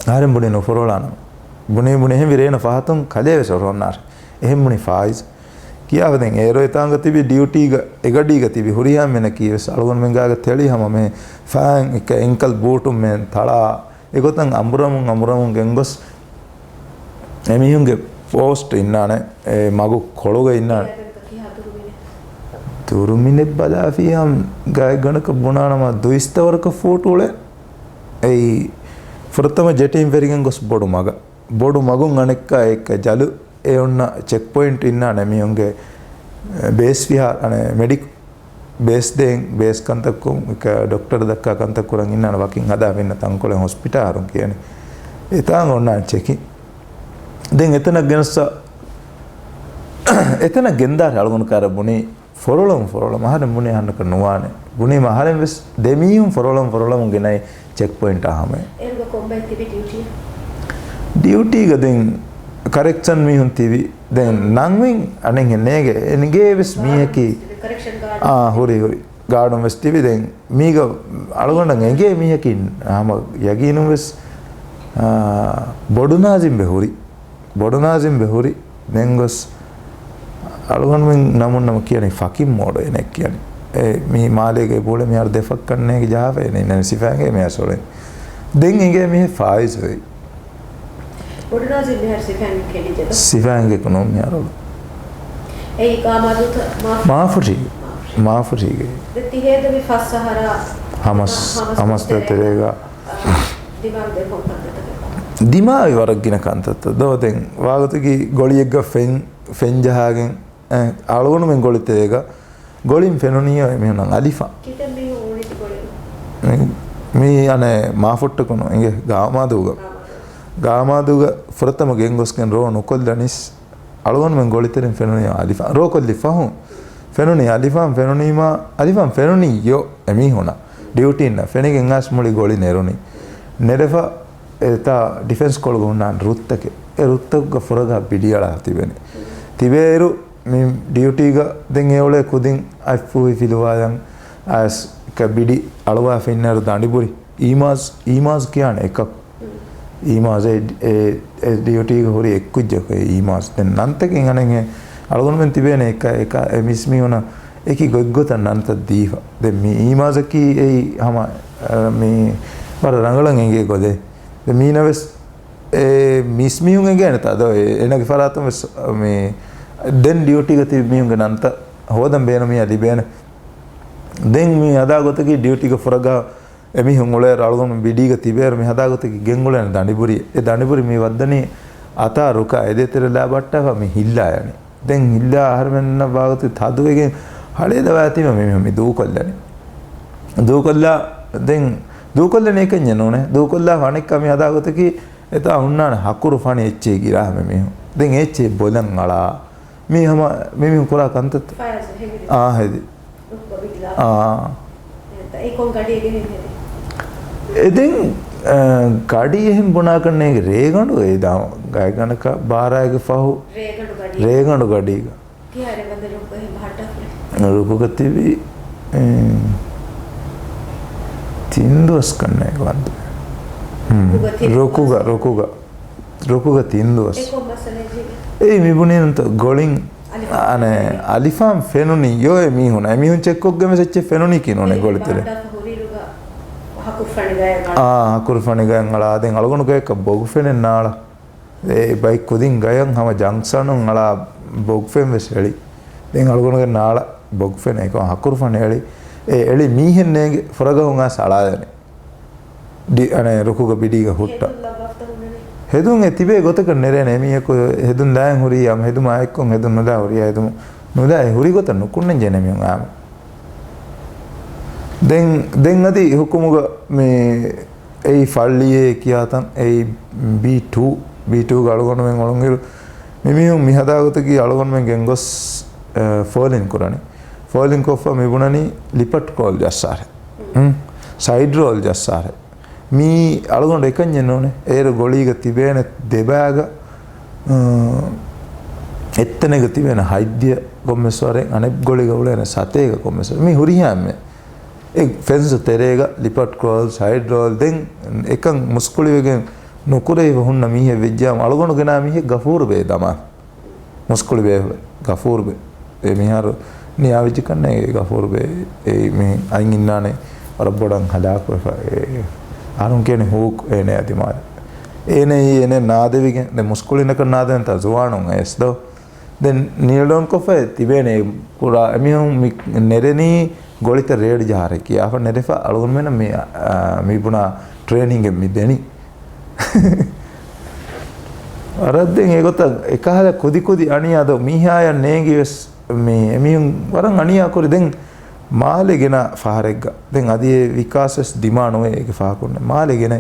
އަހަރެން ބުނީ ނުފޮރޮޅާނަމަ. ބުނީ ބުނީ އެހެން ވިރޭނަ ފަހަތުން ކަލޭ ވެސް އޮރޮންނާރި. އެހެން ބުނީ ފާއިޒް. ކިޔާފަ ދެން އޭރު އެތާނގަ ތިބި ޑިއުޓީގަ އެގަޑީގަ ތިބި ހުރިހާ މެނަކީ ވެސް އަޅުގަނޑުމެންގާގަ ތެޅި ހަމަ މެ ފާން އެކަ އެންކަލް ބޫޓުން މެން ތަޅާ އެގޮތަށް އަނބުރަމުން އަނބުރަމުން ގެންގޮސް އެމީހުންގެ ޕޯސްޓް އިންނާނެ، އެ މަގު ކޮޅުގަ އިންނާނެ. ދުރުމިނެއް ބަލާފިޔާ ގާތްގަނޑަކަށް ބުނާނަމަ ދުއިސައްތަ ވަރަކަށް ފޫޓު އުޅެ. އެއީ ފުރަތަމަ ޖެޓީން ފެރިގެން ގޮސް ބޮޑު މަގަށް. ބޮޑު މަގުން އަނެއްކާ އެއްކަ ޖަލު އެ އޮންނަ ޗެކް ޕޮއިންޓް އިންނާނެ މީހުންގެ ބޭސް ފިހާ، އަނެ، މެޑިކް ބޭސް ދޭން، ބޭސް ކަންތައް ކު-، އެކަ ޑޮކްޓަރ ދައްކާ ކަންތައް ކުރަން އިންނާނެ ވަކިން ހަދާ ފެންނަ ތަންކޮޅެއް ހޮސްޕިޓާލުން ކިޔަނީ. އެތާނގަ އޮންނާނެ ޗެކިން. ދެން އެތަނަށް ގެނަސް، އެތަނަށް ގެންދާރި އަޅުގަނޑު ކާރަށް ބުނީ، ފޮރޮޅަމުން ފޮރޮޅަމުން އަހަރެން ބުނީ އަހަންނަކަށް ނުވާނެ. ބުނީމަ އަހަރެން ވެސް ދެ މީހުން ފޮރޮޅަމުން ފޮރޮޅަމުން ގެނައި ޗެކް ޕޮއިންޓާ ހަމަޔަށް. އޭރުގަ ކޮންބައެއް ތިބި ޑިއުޓީ؟ ޑިއުޓީގަ ދެން ކަރެކްޝަން މީހުން ތިބި. ދެން ނަންވިން އަނެއްހެން ނޭގެ. އެނގޭ ވެސް މީހަކީ، ކަރެކްޝަން ގާޑް. އާ، ހުރި، ހުރި. ގާޑުން ވެސް ތިބި. ދެން މީގަ އަޅުގަނޑަށް އެނގޭ މީހަކީ ހަމަ ޔަގީނުން ވެސް، އާ، ބޮޑު ނާޒިމްބެ ހުރި. ބޮޑު ނާޒިމްބެ ހުރި. ދެން ގޮސް އަޅުގަނޑުމެން ނަމުން ނަމަ ކިޔަނީ ފަކިން މޯޑު އޭނަ ކިޔަނީ. އެ މީ މާލޭގައި ބޯޅަ މިހާރު ދެ ފައްކަން ނޭގި ޖަހާފަ އޭނަ އިންނަނީ ސިފައިންގެ މިހާރު ސޮޅެން. ދެން އެނގޭ މީހެއް ފާއިޒު ވެއްޖެ. ބޮޑު ނާޒިމް މިހާރު ސިފައިން ކެނޑިއްޖެ ދޯ؟ ސިފައިންގެ ކުނު މިހާރު. އެއީ ގާމާދޫތަ މާފު-، މާފުށީ. މާފުށީ. މާފުށީގެ. ދެ ތިހޭދަ މި ފަސް އަހަރާ ހަމަސް، ހަމަސް ހަމަސް ދޭ ތެރޭގަ. ދިމާވި ދެ ކޮން ކަންތައްތަކެއް؟ ދިމާވި ވަރަށް ގިނަ ކަންތައްތައް ދޯ. ދެން ވާގޮތަކީ ގޮޅިއެއްގަ ފެން، ފެން ޖަހާގެން، އެ، އަޅުގަނޑުމެން ގޮޅިތެރޭގަ ގޮޅިން ފެނުނީ އެމީހުންނަށް އަލިފާން. ކިތައް މީހުން އުޅުނީތި ގޮޅިން؟ މި، މީ އަނެއް މާފުއްޓަކުނު އިނގޭ ގާމާދޫގަ. ގާމާދޫ. ގާމާދޫގަ ފުރަތަމަ ގެންގޮސްގެން ރޯ ނުކޮށްލަނީސް އަޅުގަނޑުމެން ގޮޅިތެރިން ފެނުނީ އަލިފާން. ރޯކޮށްލި ފަހުން ފެނުނީ އަލިފާން ފެނުނީމާ، އަލިފާން ފެނުނީ ޔޯ އެމީހުނަށް. ޑިއުޓީންނަށް ފެނިގެން އައިސް މުޅި ގޮޅި ނެރުނީ. ނެރެފަ އެތާ ޑިފެންސް ކޮޅުގަ ހުންނާނެ ރުއްތަކެއް. އެ ރުއްތަކުގަ ފުރަގަ ބިޑިއަޅާ ތިބެނީ. ތިބޭއިރު މި ޑިއުޓީގަ ދެން އެ އުޅޭ ކުދިން އަތްފޫހި ފިލުވާލަން އައިސް ކަ ބިޑި އަޅުވާފަ އިންނައިރު ދަނޑިބުރި. އީމާޒް، އީމާޒް ކިޔާނެ އެކަކު. އީމާޒް އެ، އެ، އެ ޑިއުޓީގަ ހުރި އެއްކުއްޖަކު އެ އީމާޒް. ދެން ނަންތަކެއް އަނެއްހެން އަޅުގަނޑުމެން ތިބޭނެ އެކަ، އެކަ، އެ މީސްމީހުނަށް އެކި ގޮތްގޮތަށް ނަންތައް ދީފަ. ދެން މި އީމާޒަކީ އެއީ ހަމަ، އަ، މި ވަރަށް ރަނގަޅަށް އެނގޭ ގޮތެއް. ދެން މީނަ ވެސް އެ މީސް މީހުން އެނގޭނެތާ ދޯ؟ އެ، އޭނަގެ ފަރާތުން ވެސް މި ދެން ޑިއުޓީގަ ތިބި މީހުންގެ ނަންތައް ހޯދަން ބޭނުމިއްޔާ ލިބޭނެ. ދެން މި ހަދާ ގޮތަކީ ޑިއުޓީގަ ފުރަގާ އެމީހުން އުޅޭ އަޅުގަނޑު ބިޑީގަ ތިބޭއިރު މި ހަދާ ގޮތަކީ ގެންގުޅޭނެ ދަނޑިބުރި. އެ ދަނޑިބުރި މި ވައްދަނީ އަތާ ރުކާ އެދޭތެރެ ލާ ބައްޓާފަ މި ހިއްލާ ޔަނީ. ދެން ހިއްލާ އަހަރެމެންނަށް ވާގޮތު ތަދުވެގެން ހަޅޭލަވާތީމަ މި މި ދޫކޮށްލަނީ. ދޫކޮށްލާ، ދެން ދޫކޮށްލަނީ އެކަންޏެއް ނޫނޭ. ދޫކޮށްލާ އަނެއްކާ މި ހަދާ ގޮތަކީ އެތާ ހުންނާނެ ހަކުރު ފަނި އެއްޗެހި ގިރާ މި މީހުން. ދެން އެއްޗެހި ބޮލަން އަޅާ. މީ ހަމަ މި މީހުން ކުރާ ކަންތައްތައް. ފަޔާޒު ހެވިރި. އާ، ހެދި. ރުކުގަ ބިޑިލާ. އާ. އެ ކޮން ގަޑިއެއް ގެނެސް ހެދި؟ އެ ދެން، އަ، ގަޑި އެހެން ބުނާކަށް ނޭނގެ ރޭގަނޑު އެ ދާ ގާތްގަނޑަކަށް ބާރައިގެ ފަހު. ރޭގަނޑު ގަޑި. ރޭގަނޑު ގަޑީގަ. ކިހާ ރޭގަނޑެއް ރުކު އެހެން ބަހައްޓާފަ؟ ރުކުގަ ތިބި، އެ، ތިން ދުވަސް ކަންނޭގެ ވަންދެ. ހުން. ރުކުގަ ތިން ރުކުގަ، ދުވަސް؟ ރުކުގަ. ރުކުގަ ތިން ދުވަސް. އެ ކޮން މައްސަލައެއް ޖެހިގެން؟ އެއީ މި ބުނީ ނުތަ ގޮޅިން، އަނެ، އަލިފާން ފެނުނީ ޔޯ އެ މީހުން. އެ މީހުން ޗެކްކޮށްގެން ވެސް އެއްޗެއް ފެނުނީކީ ނޫނޭ ގޮޅިތެރެ. ބަހައްޓާފަ ހުރިއިރުގަ ހަކުރު ފަނި ގަޔަށް އަޅާ. އާ، ހަކުރު ފަނި ގަޔަށް އަޅާ. ދެން އަޅުގަނޑު ގަޔަކަށް ބޮގު ފެނެއް ނާޅަ. އެ ބައި ކުދިން ގަޔަށް ހަމަ ޖަންކްޝަނުން އަޅާ ބޮގު ފެން ވެސް އެޅި. ދެން އަޅުގަނޑުގެ ނާޅަ ބޮގު ފެން އެކަމަ ހަކުރު ފަނި އެޅި. އެ އެޅި މީހެއް ނޭނގެ ފުރަގަހުން އައިސް އަޅާލަނީ. ޑި-، އަނެ، ރުކުގަ ބިޑީގަ ހުއްޓަ. ހެދުން ލައްވާފަ ހުންނަނީ. ހެދުން އެ ތިބޭ ގޮތަކަށް ނެރޭނެ އެމީހަކު ހެދުން ދާއިން ހުރީ އަމ ހެދުމާ އެއްކޮން ހެދުން ނުދާ ހުރިހާ ހެދުމު ނުދާ އެ ހުރި ގޮތަށް ނުކުންނަން ޖެހޭނެ މީހުން އާމެ. ދެން، ދެން އަދި ހުކުމުގަ މި އެއީ ފައްޅިއޭ ކިޔާތަން އެއީ ބީ ޓޫ، ބީ ޓޫގަ އަޅުގަނޑުމެން އޮޅުންއިރު މި މީހުން މި ހަދާ ގޮތަކީ އަޅުގަނޑުމެން ގެންގޮސް، އަ، ފޯލިން ކުރަނީ. ފޯލިން ކޮށްފަ މި ބުނަނީ ލިޕަޓް ކްރޯލް ޖައްސާރެ. ހުން. ސައިޑް ރޯލް ޖައްސާރެ. މީ އަޅުގަނޑު އެކަންޏެއް ނޫނޭ. އޭރު ގޮޅީގަ ތިބޭނެ ދެބާގަ، އަ، އެއްތަނެއްގަ ތިބޭނެ ހަތްދިޔަ ކޮންމެސް ވަރެއް، އަނެއް ގޮޅީގަ އުޅޭނެ ސަތޭކަ ކޮންމެސް ވަރެއް. މީ ހުރިހާ އެންމެ. އެ ފެންސު ތެރޭގަ ލިޕަޓް ކްރޯލް، ސައިޑް ރޯލް، ދެން އެކަން މުސްކުޅިވެގެން ނުކުރެވިފަ ހުންނަ މީހެއް ވެއްޖާމަ އަޅުގަނޑު ގެނާ މީހެއް ގަފޫރު ބޭ ދަމާ. މުސްކުޅި ބޭފުޅެއް، ގަފޫރު ބޭ. އެ މިހާރު ނިޔާވެއްޖެ ކަންނޭނގެ ގަފޫރު ބޭ. އެ މި އަތް އިންނާނެ ވަރަށް ބޮޑަށް ހަލާކުވެފަ. އެ އަހަރުން ކިޔަނީ ހޫކް އޭނަ އަދި މާލެ. އޭނަ އެ އޭނަ ނާދެވިގެން، ދެ މުސްކުޅިނަކަށް ނާދެވެންތާ ޒުވާނުން އަޔަސް ދޯ. ދެން ނީލް ޑައުން ކޮށްފަ ތިބޭނެ ކުރާ އެމީހުން މި ނެރެނީ ގޮޅިތައް ރޭޑް ޖަހާރެ ކިޔާފަ ނެރެފަ އަޅުގަނޑުމެންނަށް މި، އާ، މި ބުނާ ޓްރޭނިންގެއް މި ދެނީ. ވަރަށް ދެން އެގޮތަށް އެކަހަލަ ކުދި ކުދި އަނިޔާ ދޯ މީހާޔަށް ނޭނގި ވެސް މި އެމީހުން ވަރަށް އަނިޔާ ކުރި. ދެން މާލެ ގެނަ ފަހަރެއްގަ ދެން އަދި އެ ވިކާސް ވެސް ދިމާ ނުވޭ އޭގެ ފަހަކުންނެ މާލެ ގެނަ.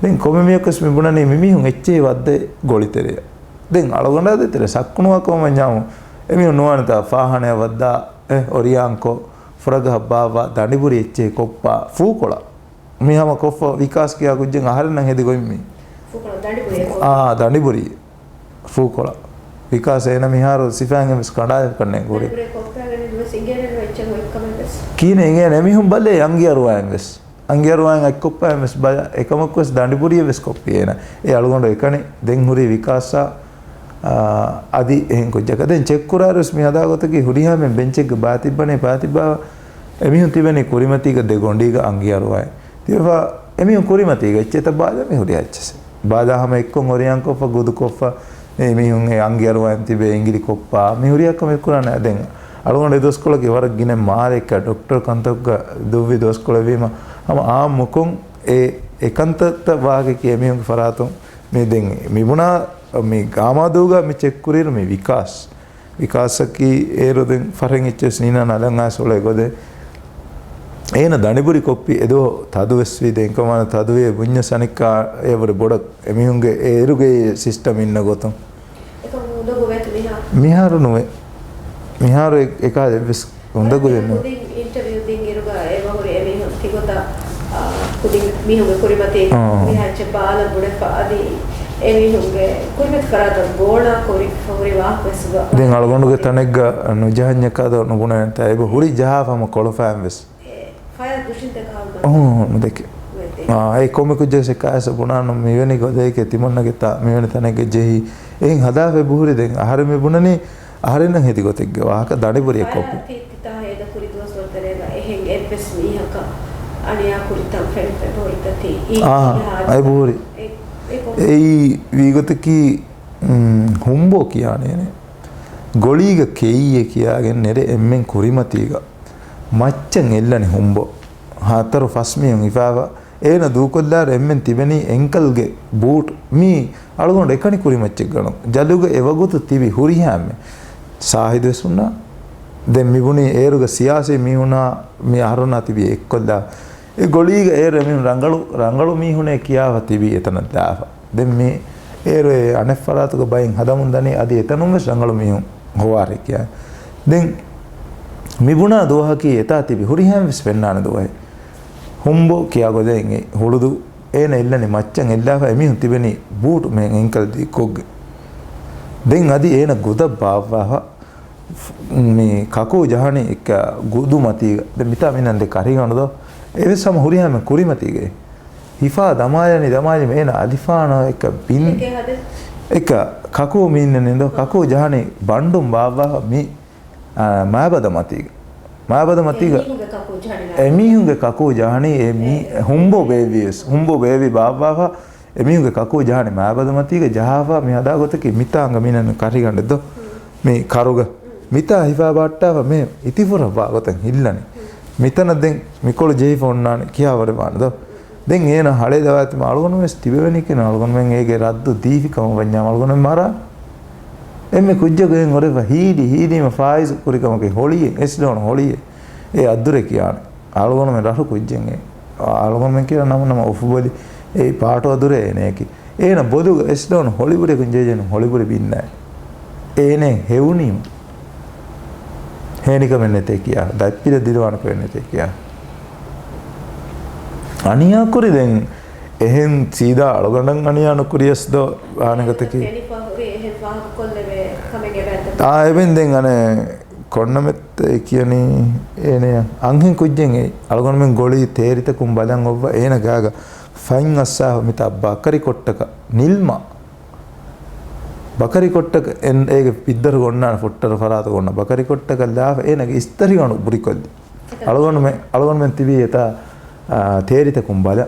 ދެން ކޮންމެ މީހަކު ވެސް މި ބުނަނީ މި މީހުން އެއްޗެހި ވައްދޭ ގޮޅިތެރެއަށް. ދެން އަޅުގަނޑާ ދޭތެރެ ސައްކުނުވާ ކަމަށް ވަންޏާމު އެމީހުން ނުވާނެތާ ފާހާނައަށް ވައްދާ އެ އޮރިޔާންކޮށް ފުރަގަހަށް ބާއްވާ ދަނޑިބުރި އެއްޗެހި ކޮށްޕާ ފޫކޮޅަށް. މި ހަމަ ކޮށްފަ ވިކާސް ކިޔާ ކުއްޖެއް އަހަރެންނަށް ހެދި ގޮތް މީ. ފޫކޮޅަށް ދަނޑިބުރި އެކޮށް. އާ، ދަނޑިބުރި. ފޫކޮޅަށް. ވިކާސް އޭނަ މިހާރު ސިފައިން ވެސް ކަނޑާލި ކަންނޭނގެ ކުރި. ދަނޑިބުރި ކޮށްޕައިގެން ނުވެސް އިނގޭނެ އެއްޗެއް އޮތް ކަމެއް ވެސް. ކީނެ އިނގޭނެ އެމީހުން ބަލޭ އަނގިއަރުވާއިން ވެސް. އަނގިއަރުވާއިން އަތްކޮށްޕައިން ވެސް ބަލާ. އެކަމަކު ވެސް ދަނޑިބުރިއެއް ވެސް ކޮށްފި އޭނަ. އެ އަޅުގަނޑު އެކަނި ދެން ހުރީ ވިކާސްއާ، އާ، އަދި އެހެން ކުއްޖަކަށް. ދެން ޗެކް ކުރާއިރު ވެސް މި ހަދާ ގޮތަކީ ހުރިހާ މެން ބެންޗެއްގަ ބާތިއްބަނީ ބާތިއްބާ އެމީހުން ތިބެނީ ކުރިމަތީގަ ދެ ގޮނޑީގަ އަނގިއަރުވާއި. ތިބެފަ އެމީހުން ކުރިމަތީގަ އެއްޗެތަ ބާލަ މި ހުރިހާ އެއްޗެސް. ބާލާ ހަމަ އެއްކޮށް އޮރިޔާންކޮށްފަ، ގުދުކޮށްފަ، އެ މީހުން އެ އަނގިއަރުވާއިން ތިބޭ އިނގިލިކޮށްޕާ، މި ހުރިހާ ކަމެއް ކުރާނެ. ދެން އަޅުގަނޑު އެ ދުވަސްކޮޅަކީ ވަރަށް ގިނަ މާލެއްކަ ޑޮކްޓަރ ކަންތައްގަ ދުއްވި ދުވަސްކޮޅެއްވީމަ، ހަމަ އާއްމުކޮށް އެ، އެ ކަންތައްތައް ވާހަކަކީ އެމީހުންގެ ފަރާތުން މި ދެން މިބުނާ މި ގާމާދޫގަ މި ޗެކް ކުރިއިރު މި ވިކާސް. ވިކާސަކީ އޭރު ދެން ފަރެން އެއްޗެސް ނީނާ ނަލަން އާސް އުޅޭ ގޮދެއް. އޭނަ ދަނޑިބުރި ކޮށްޕި އެދުވަހު ތަދު ވެސް ވީ. ދެން ކަމާނަ ތަދުވޭ ބުންޏަސް އަނެއްކާ އެވަރު ބޮޑަށް އެމީހުންގެ އޭރުގެ ސިސްޓަމް އިންނަ ގޮތުން. އެކަމު އުނދަގޫ ވޭތަ މިހާ؟ މިހާރު ނުވޭ. މިހާރު އެ-، އެކާ އެއްވެސް އުނދަގުލެއް ނޫން. ކުދިން އިންޓަވިއު ދިން އިރުގަ އެބަހުރި އެމީހުން ތިގޮތަށް، އާ، ކުދިން މީހުންގެ ކުރިމަތީ އާ. މިހާ އެއްޗެއް ބާލަ ބުނެފަ އަދި އެމީހުންގެ ކުރިމަތި ފަރާތަށް ގޯނާ ކުރި ފަހުރި ވާހަކަ ވެސް ގަ-، ދެން އަޅުގަނޑުގެ ތަނެއްގަ ނުޖަހަންޏަކާ ދޯ ނުބުނެވެންތާ އެބަ ހުރި ޖަހާފަ ހަމަ ކޮޅުފައިން ވެސް. އެ، ފަޔާޒް ދުށިންތަކާ ހަމަ އުހު، ނުދެކެ. ނުދެކެ. އާ، އެ ކޮންމެ ކުއްޖަކަސް އެކާވެސް ބުނާނު މިވެނި ގޮތެކޭ ތިމަންނަގެ ތާ މިވެނި ތަނެއްގަ ޖެހި. އެހެން ހަދާފަ އެބަހުރި ދެން އަހަރެން މި ބުނަނީ އަހަރެންނަށް ހެދި ގޮތެއްގެ ވާހަކަ ދަނޑިބުރިއެއް ކޮށްފި. ތި، ތިތާ ހޭދަ ކުރި ދުވަސްވަރު ތެރޭގަ އެހެން އެއްވެސް މީހަކަށް އަނިޔާ ކުރިތަން ފެނިފަ އެބަހުރިތަ ތި؟ އާ، އެބަހުރި. އެ، އެ ކޮ-، އެއީ ވީގޮތަކީ، މް، ހުންބޯ ކިޔާނޭނެ. ގޮޅީގަ ކެއިއެއް ކިޔާގެން ނެރެ އެންމެން ކުރިމަތީގަ މައްޗަށް އެއްލަނި ހުންބޯ. ހަތަރު ފަސް މީހުން ހިފާފަ. އޭނަ ދޫކޮށްލާއިރު އެންމެން ތިބެނީ އެންކަލްގެ ބޫޓް. މީ އަޅުގަނޑު އެކަނި ކުރިމައްޗެއް ގަނޑު. ޖަލުގަ އެވަގުތު ތިބި ހުރިހާ އެންމެ ސާހިދު ވެސް ހުންނާ. ދެން މިބުނީ އޭރުގަ ސިޔާސީ މީހުނާ މި އަހަރުންނާ ތިބީ އެއްކޮށްލާ. އެ ގޮޅީގަ އޭރު އެމީހުން ރަނގަޅު، ރަނގަޅު މީހުނޭ ކިޔާފަ ތިބީ އެތަނަށް ދާފަ. ދެން މި އޭރު އެ އަނެއް ފަރާތުގަ ބައެއް ހަދަމުން ދަނީ އަދި އެތަނުން ވެސް ރަނގަޅު މީހުން ހޮވާރި ކިޔާ. ދެން މި ބުނާ ދުވަހަކީ އެތާ ތިބި ހުރިހާ ވެސް ފެންނާނެ ދުވަހެއް. ހުންބޯ ކިޔާ ގޮލޭ ހުޅުދޫ. އޭނަ އެއްލަނީ މައްޗަށް އެއްލާފަ އެމީހުން ތިބެނީ ބޫޓު މެ އެންކަލް ދިއްކޮށްގެ. ދެން އަދި އޭނަ ގުދަށް ބާއްވާފަ މި ކަކޫ ޖަހަނީ އެއްކަ ގުދު މަތީގަ. ދެން މިތާ މިނަން ދެ ކަރިގަނޑު ދޯ. އެވެސް ހަމަ ހުރިހާމެ ކުރިމަތީގައި. ހިފާ ދަމާލަނީ ދަމާލީމަ އޭނަ އަލިފާނަ އެއްކަ ބިން. އެކޭ ހަދެ. އެއްކަ ކަކޫ މީންނެ ނިންދޯ. ކަކޫ ޖަހަނީ ބަންޑުން ބާއްވާފަ މި، އާ، މާބަދަ މަތީގަ. މާބަދަ މަތީގަ. އެމީހުންގެ ކަކޫ ޖަހަނީ ނާ. އެމީހުންގެ ކަކޫ ޖަހަނީ އެ މީ-، އެ. ހުންބޯ ބޭއްވިޔަސް. ހުންބޯ ބޭއްވި ބާއްވާފަ އެމީހުންގެ ކަކޫ ޖަހަނީ މާބަދަ މަތީގަ ޖަހާފަ މި ހަދާ ގޮތަކީ މިތާނގަ މިނަން ކަރިގަނޑެއް ދޯ. މި ކަރުގަ. މިތާ ހިފާ ބަހައްޓާފަ މެ އިތިފުރަށް ވާ ގޮތަށް ހިއްލަނީ. މިތަނަށް ދެން މިކޮޅު ޖެހިފަ އޮންނާނެ ކިޔާވަރެއް ވާނެ ދޯ. ދެން އޭނަ ހަޅޭ ދަވާތިމަ އަޅުގަނޑު ވެސް ތިބެވެނީ ކިނު އަޅުގަނޑުމެން އޭގެ ރައްދު ދީފި ކަމަށް ވަންޏާ އަޅުގަނޑުމެން މަރާ. އެންމެ ކުއްޖަކު އެހެން އޮރެފަ ހީލި ހީލީމަ ފާއިޒު ކުރި ކަމަކީ ހޮޅިއެއް އެސްޑޯން ހޮޅިއެއް. އޭ އައްދުރެ ކިޔާނެ. އަޅުގަނޑުމެން ރަށު ކުއްޖެއް އެ. އަޅުގަނޑުމެން ކިޔާ ނަމަ ނަމަ އުފުބޮލި. އެ ޕާޓު އަދުރޭ އޭނަޔަކީ. އޭނަ ބޮލުގަ އެސްޑޯން ހޮޅިބުރެކުން ޖެހިޖެނު ހޮޅިބުރެ ބިންނާ. އޭނެ ހެވުނީމަ. ހޭނިކަމެއް ނެތޭ ކިޔާ. ދަތްޕިލަ ދިރުވާނެ ކޮއެއް ނެތޭ ކިޔާ. އަނިޔާކުރި ދެން އެހެން ސީދާ އަޅުގަނޑަށް އަނިޔާ ނުކުރިޔަސް ދޯ އާނެ ގޮތަކީ. ފެނިފަ ހުރި އެހެން ފާހަގަކޮށްލެވޭ ކަމެއް އެބައިތަ؟ އާ، އެބެން ދެން އަނެއް ކޮންނަމެއްތަ އެ ކިޔަނީ އޭނެޔަ. އަންހެން ކުއްޖެއް އެ އަޅުގަނޑުމެން ގޮޅީ ތޭރިތަކުން ބަލަން އޮއްވަ އޭނަ ގާގަ ފަތް އައްސާފަ މިތާ ބަކަރި ކޮއްޓަކަށް ނިލްމާ. ބަކަރި ކޮއްޓަކަށް އެން އޭގެ ބިއްދަރުގަ އޮންނާނެ ފުއްޓަރު ފަރާތުގަ އޮންނަ ބަކަރި ކޮއްޓަކަށް ލާފަ އޭނަގެ އިސްތަށިގަނޑު ބުރިކޮށްލި. އަޅުގަނޑުމެން، އަޅުގަނޑުމެން ތިބީ އެތާ، އާ، ތޭރިތަކުން ބަލަ.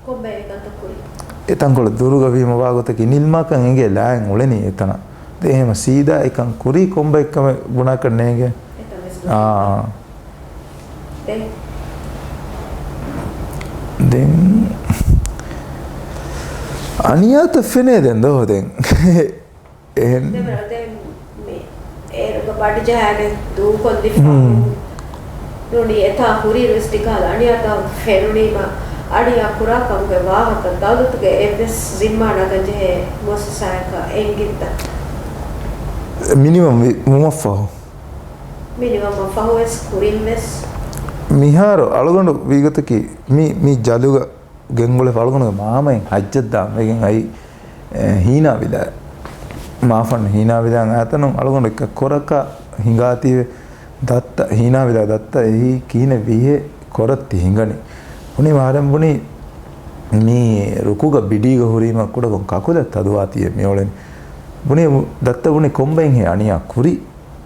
ކޮންބައި އެކަންތައް ކުރީ؟ އެ ތަންކޮޅެއް ދުރުގަ ވީމަ ވާގޮތަކީ ނިލްމާކަން އެނގޭ ލާއެއް އުޅެނީ އެތަނަށް. ދެ އެހެމަ ސީދާ އެކަން ކުރީ ކޮންބައެއްކަމެއް ބުނާކަށް ނޭނގެ. އެތަން ވެސް އާ. ދެ. ދެން އަނިޔާތައް ފެނޭ ދެން ދޯ ދެން. އެހެން. ދެމެރަ ދެން މި އޭރުގަ ބަޑި ޖަހާގެން ދޫކޮށްލިފަ ހުން. ނޫނީ އެތާ ހުރީ ވެސް ނިކާލް އަނިޔާތައް ފެނުނީމަ އަނިޔާ ކުރާ ކަމުގެ ވާހަކަ ދައުލަތުގެ އެއްވެސް ޒިންމާ ނަގަން ޖެހޭ މުއައްސަސާއަކަށް އެނގިއްތަ؟ މިނިވަން ވި-، ވުމަށްފަހު. މިނިވަން ފަހުވެސް ކުރިންވެސް. މިހާރު އަޅުގަނޑު ވީގޮތަކީ މި، މި ޖަލުގަ ގެންގުޅެފަ އަޅުގަނޑުގެ މާމައިން ހައްޖަށްދާން ވެގެން އައި، އެ، ހީނާ ވިލާ. މާފަން ހީނާ ވިލާ އައިތަނުން އަޅުގަނޑު އެއްކަ ކޮރަކަށް ހިނގާތީވެ ދައްތަ، ހީނާ ވިލާ ދައްތަ އެހީ ކީނެ ވީހޭ ކޮރަށް ތި ހިނގަނީ. ބުނީ މާރެން ބުނީ މީ ރުކުގަ ބިޑީގަ ހުރީމަ ކުޑަކޮށް ކަކުލަށް ތަދުވާތީއޭ މިއުޅެނީ. ބުނީ ދައްތަ ބުނީ ކޮންބައިންހޭ އަނިޔާ ކުރީ؟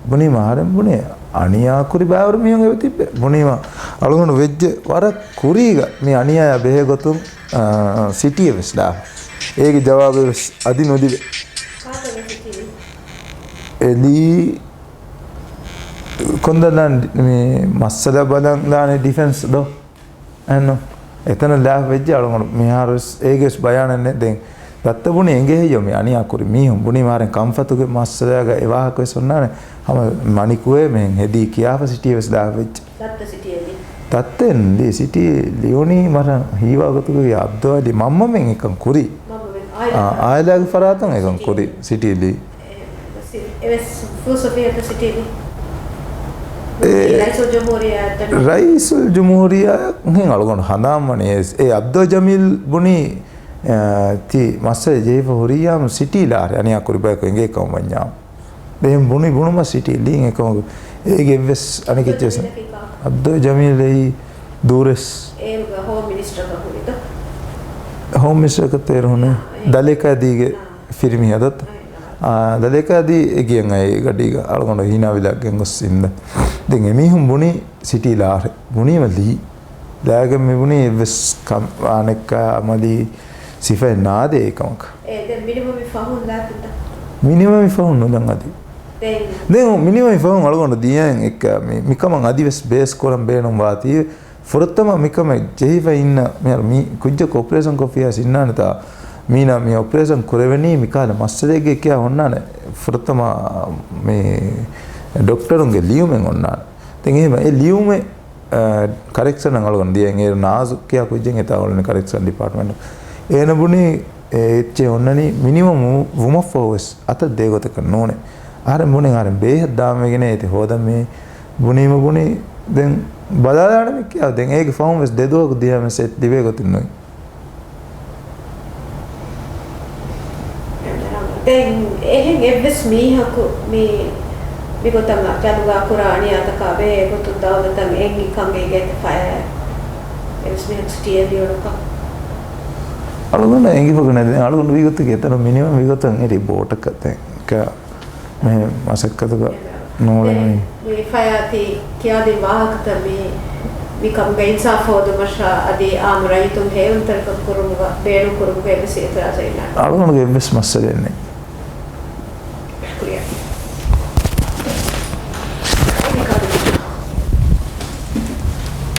ބުނީމަ އަހަރެން ބުނީ އަނިޔާ ކުރި ބައިވަރު މީހުން އެބަ ތިއްބެ. ބުނީމަ އަޅުގަނޑު ވެއްޖެ ވަރަށް ކުރީގަ މި އަނިޔާޔާ ބެހޭ ގޮތުން، އާ، ސިޓީއެއް ވެސް ލާ. އޭގެ ޖަވާބެއް ވެސް އަދި ނުލިބޭ. ކާކަށް ސިޓީ؟ އެލީ ކޮންދަން މި މައްސަލަ ބަލަން ދާނެ ޑިފެންސް ދޯ؟ އެހެންނު. އެތަނަށް ލާފަ ވެއްޖެ އަޅުގަނޑު މިހާރު ވެސް އޭގެ ވެސް ބަޔާނެއް ނެތް. ދެން ދައްތަ ބުނި އެނގޭ ހެއްޔޯ މި އަނިޔާ ކުރި މީހުން ބުނީ މާރެން ކަންފަތުގެ މައްސަލާގަ އެ ވާހަކަ ވެސް އޮންނާނެ. ހަމަ މަނިކުއޭ މެހެން ހެދީ ކިޔާފަ ސިޓީ ވެސް ލާފަ ވެއްޖެ. ދައްތަ ސިޓީ އެދި؟ ދައްތަ އެން ލީ ސިޓީ ލިޔުނީ މަރަން ހީވާ ގޮތުގަ އަބްދު އަލީ މަންމަމެން އެކަން ކުރި. މަންމަމެން އާ، އާއިލާގެ ފަރާތުން އެކަން ކުރި ސިޓީ ލީ. އެވެސް ފުލުސަފީހަތައް ސިޓީގެ އެ، ރައީސުލް ޖުމްހޫރިއްޔާއަށް ރައީސުލް ޖުމްހޫރިއްޔާއަށް ހިން އަޅުގަނޑު ހަނދާންވަނީ އެ، އެ އަބްދުލް ޖަމީލް ބުނީ، އަ، ތި މައްސަލަ ޖެހިފަ ހުރިއްޔާމު ސިޓީ ލާރި އަނިޔާ ކުރި ބަޔަކު އެނގޭ ކަމަށް ވަންޏާ. ދެން ބުނި ބުނުމަށް ސިޓީ ލީން އެކަމަކު އޭގެ އެއްވެސް އަނެކެއްޗެއް ވެސް. އަބްދުލް ޖަމީލް އެއީ ދޫރެސް. އޭރުގަ ހޯމް މިނިސްޓަރަކަށް ހުރިތަ؟ ހޯމް މިނިސްޓަރަކަށް ތޭރު ހުންނެ. އާ، އެ. ދަލޭކާދީގެ އާ. ފިރިމީހާ ދައްތަ. އާ، ދަލޭކާދީ އެ ގިޔަން އައި ގަޑީގަ އަޅުގަނޑު ހީނާވިލާ ގެންގޮސް އިންދަ. ދެން އެމީހުން ބުނީ ސިޓީ ލާހެ. ބުނީމަ ލީ. ލާގެން މި ބުނީ އެއްވެސް ކަމް އާނެއްކާ އަމަލީ ސިފައެއް ނާދޭ އެކަމަކަށް. އެ، ދެން މިނިވަން މި ފަހުން ލާފިންތަ؟ މިނިވަން މި ފަހުން ނުލަން އަދި. ދެން ދެން މިނިވަން މި ފަހުން އަޅުގަނޑު ދިޔައިން އެއްކަ މި، މިކަމަށް އަދިވެސް ބޭސް ކުރަން ބޭނުން ވާތީ. ފުރަތަމަ މިކަމެއް ޖެހިފަ އިންނަ މިހާރު މި ކުއްޖަކު އޮޕަރޭޝަން ކޮށްފިޔާ ސިންނާނެތާ، މީނާ މި އޮޕަރޭޝަން ކުރެވެނީ މިކާލަ މައްސަލައެއްގެ ކިޔާ ހުންނާނެ. ފުރަތަމަ މި ޑޮކްޓަރުންގެ ލިޔުމެއް އޮންނާނެ. ދެން އެހެމަ އެ ލިޔުމެއް ކަރެކްޝަނަށް އަޅުގަނޑު ދިޔައިން އޭރު ނާޒު ކިޔާ ކުއްޖެއް އެތާ އޮޅެން ކަރެކްޝަން ޑިޕާޓްމަންޓް. އޭނަ ބުނީ އެ އެއްޗެއް އޮންނަނީ މިނިވަން ވު-، ވުމަށްފަހު ވެސް އަތަށް ދޭ ގޮތަކަށް ނޫނޭ. އަހަރެން ބުނިން އަހަރެން ބޭހަށް ދާން ވެގެނޭ އޭތި ހޯދަން މީ ބުނީމަ ބުނީ ދެން ބަލާލާނަމޭ ކިޔާ. ދެން އޭގެ ފަހުން ވެސް ދެ ދުވަހަކު ދިޔަ މެސެޖް ލިބޭ ގޮތެއް ނުވި. ދެން އެހެން އެއްވެސް މީހަކު މި މިގޮތަށް ޖަލުގާ ކުރާ އަނިޔާތަކާ ބެހޭ ގޮތުން ދައުލަތަށް އެނގި ކަން އެނގޭތަ ފަޔާ އެއްވެސް މީހަކު ސިޓީއެއް ލިޔުނުކަން؟ އަޅުގަނޑަށް އެނގިފަކަ ނެތް. އަޅުގަނޑު ވީގޮތަކީ އެތަނަށް މިނިވަން ވީގޮތަށް އެރި ބޯޓަކަށް ދެން މި މަސައްކަތުގަ ނޫޅެނީ. މި ފަޔާތީ ކިޔާދިން ވާހަކަތައް މި މިކަމުގަ އިންސާފް ހޯދުމަށާ އަދި އާއްމު ރައްޔިތުން ހޭލުންތެރިކަން ކުރުމުގަ ބޭނުން ކުރުމުގަ އެއްވެސް އިއުތިރާޒެއް ނެތް. އަޅުގަނޑުގެ އެއްވެސް މައްސަލައެއް ނެތް. ޝުކުރިއްޔާ.